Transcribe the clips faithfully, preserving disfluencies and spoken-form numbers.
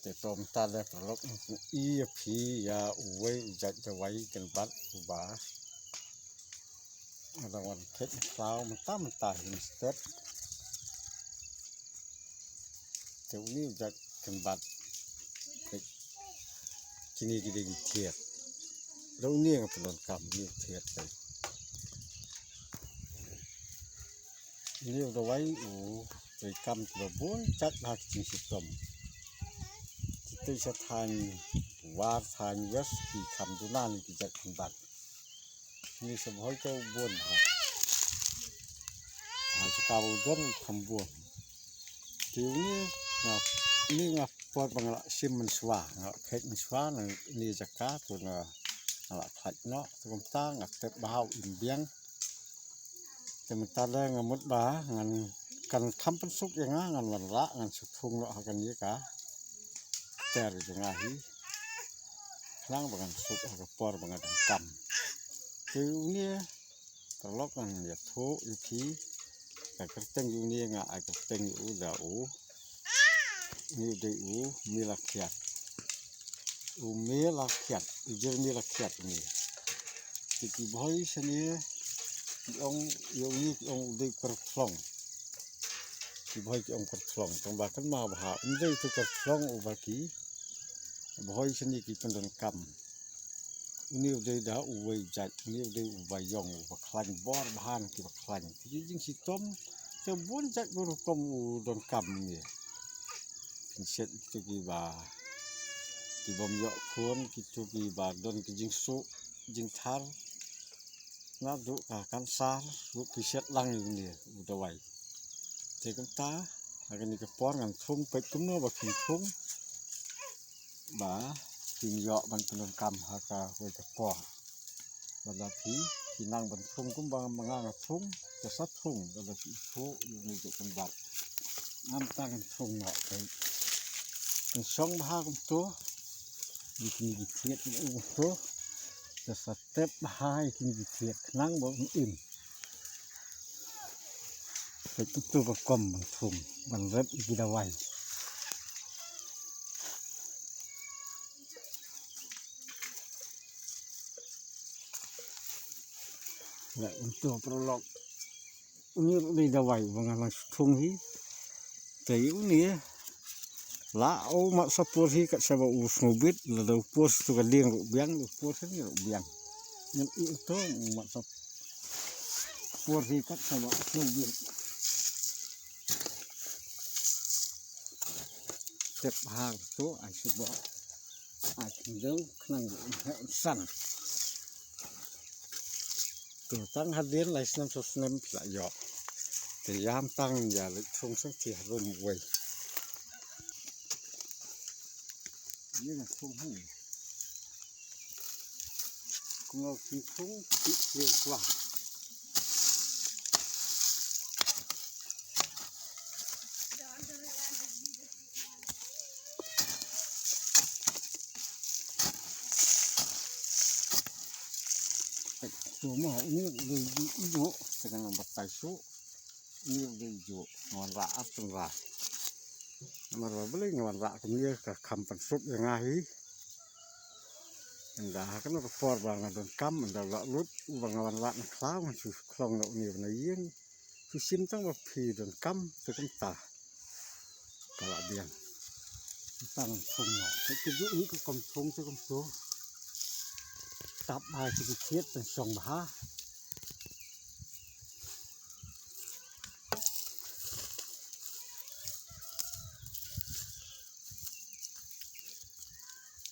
Te to mynta de paralok, ngan pyni ïa phi ïa uwei u jait dawai kynbat uba nga dang wan kheit khlaw mynta mynta hi mynstep. Te une u jait kynbat, kine ki dei ki thied. Da une nga pyndonkam, une u thied te. Une u dawai u trei kam kiba bun jait ha ki jingshitom. Kita sha thaiñ War, thaiñ West ki kham duna ïa ki jait kynbat. Une sa Bhoi te u bun ha, ha jaka ba u don u kham bun. Te une nga, une nga por ba nga la shim mynshuwa, nga la kheit mynshuwa na une jaka, to nga, nga la khlad noh, te kumta nga tep ba ha u im biang. Te mynta de nga mut ba ngan, kan kham pynsuk ïa nga, ngan wanrah, ngan shu thung noh ha kane ka ter jong nga hi. Khnang ba ngan suk ha ka por ba nga donkam. Te une paralok ngan ïathuh ïa phi, ka kyrteng jong une nga ai kyrteng ïa u da u, une u dei u Mila Khiat. U Mila Khiat, u Jeremy la khiat une. Te ki Bhoi shane ki ong ïa une, ki ong u dei u kyrthlong. Ki Bhoi ki ong kyrthlong, tang ba kynmaw bha, um dei utu kyrthlong uba ki Bhoi shane ki pyndonkam. Une u dei da uwei u jait, une u dei uba ïong, uba khlaiñ bor bha na kiba khlaiñ. Te ki jingshitom te bun jait bun rukom u donkam une. Phin shet kito kiba, ki bym ïoh khun, kito kiba don ki jingsuh jingthar, naduh ka kansar ruh ki shet lang ïa une u dawai. Te kumta ha kane ka por ngan thung, peit kumno ba phin thung ba phin ïoh ban pyndonkam ha kawei ka por. Lada phi, phi nang ban thung kumba ma nga nga thung, te sa thung, lada phi ithuh ïa une u jait kynbat. Ngam tang thung noh, te pynshong bha kumto ïa kine ki thied kumto, te sa tep bha ïa kine ki thied khnang ba un im. Peit kumto ba kum ban thung, ban rep ïa ki dawai. Ïa, kumto paralok. Une ruh u dei dawai uba nga nang shu thung hi. Te une la u mat sa por hi kat sa ba u sngewbit, lada u por sa tu ka lieng ruh biang, u por sa ni ruh biang. Ngan ïoh to u mat sa por hi kat sa ba u sngewbit. Tep bha to, ai shu bok, ai khyndew, khnang ba un heh un san. To tang hadien lai snem saw snem phi la ïoh. Te ïam tang ïa leit thung sngewthuh harum wei. Ïa na thung hang. Kumno ki thung ki ïa kwah. Shu mo, une u dei u ïoh, te kan long batai shu. Une u dei u ïoh, nga wanrah ar tynrai. Namar ba balei nga wanrah kumne, ka kham pynsuk ïa nga hi. Ynda ha kano ka por ba nga donkam, ynda u la lut uba nga wanrah na khlaw, ngan shu khlong noh une na ïing. Shu shim tang ba phi donkam, te kumta. Ka la biang. Tang thung noh. Te ki ju i ka kum thung te kumtu. Tap bha ki thied tang shong bha.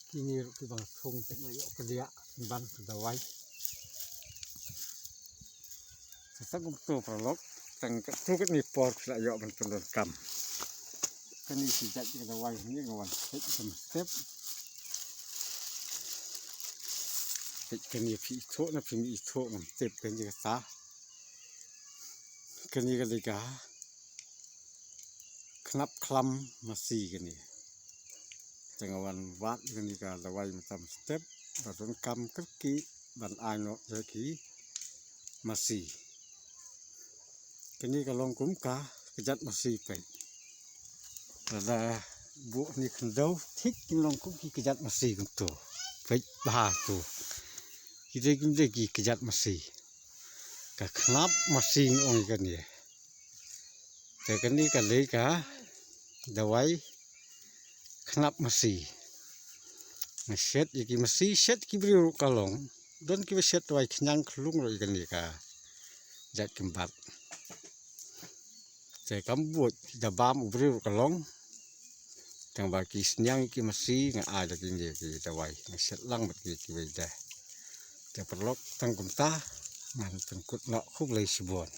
Kine ruh kiba nga thung te nga ïoh ka diah ban ka dawai. Sa kumtu paralok, tang katto katne por phi la ïoh ban pyndonkam. Kane shi jait ka dawai hangne nga wan peit ka mastep. Peit kane phi ithuh ne phim ithuh ngam tip kane kata. Kane ka dei ka khnap khlam masi kane. Te nga wan wad kane ka dawai mynta mynstep ba donkam kyrkieh ban ai noh ïa ki masi. Kane ka long kum ka kjat masi peit. Lada Buh ni khyndew thik kim long kum ki kjat masi kumto. Peit bha to. Ki dei kim dei ki kjat masi. Ka khnap masi ngi ong ïa kane. Te kane ka dei ka dawai khnap masi. Nga shet ïa ki masi, shet ki briew ruh ka long. Don kiba shet dawai khñiang khlung ruh ïa kane ka jait kynbat. Te kam buit da bam u briew ruh ka long. Tang ba ki sniang ki masi nga ai da kine ki dawai, nga shet lang bad ki kiwei de. Te paralok tang kumta, ngan pynkut noh, khublei shibun.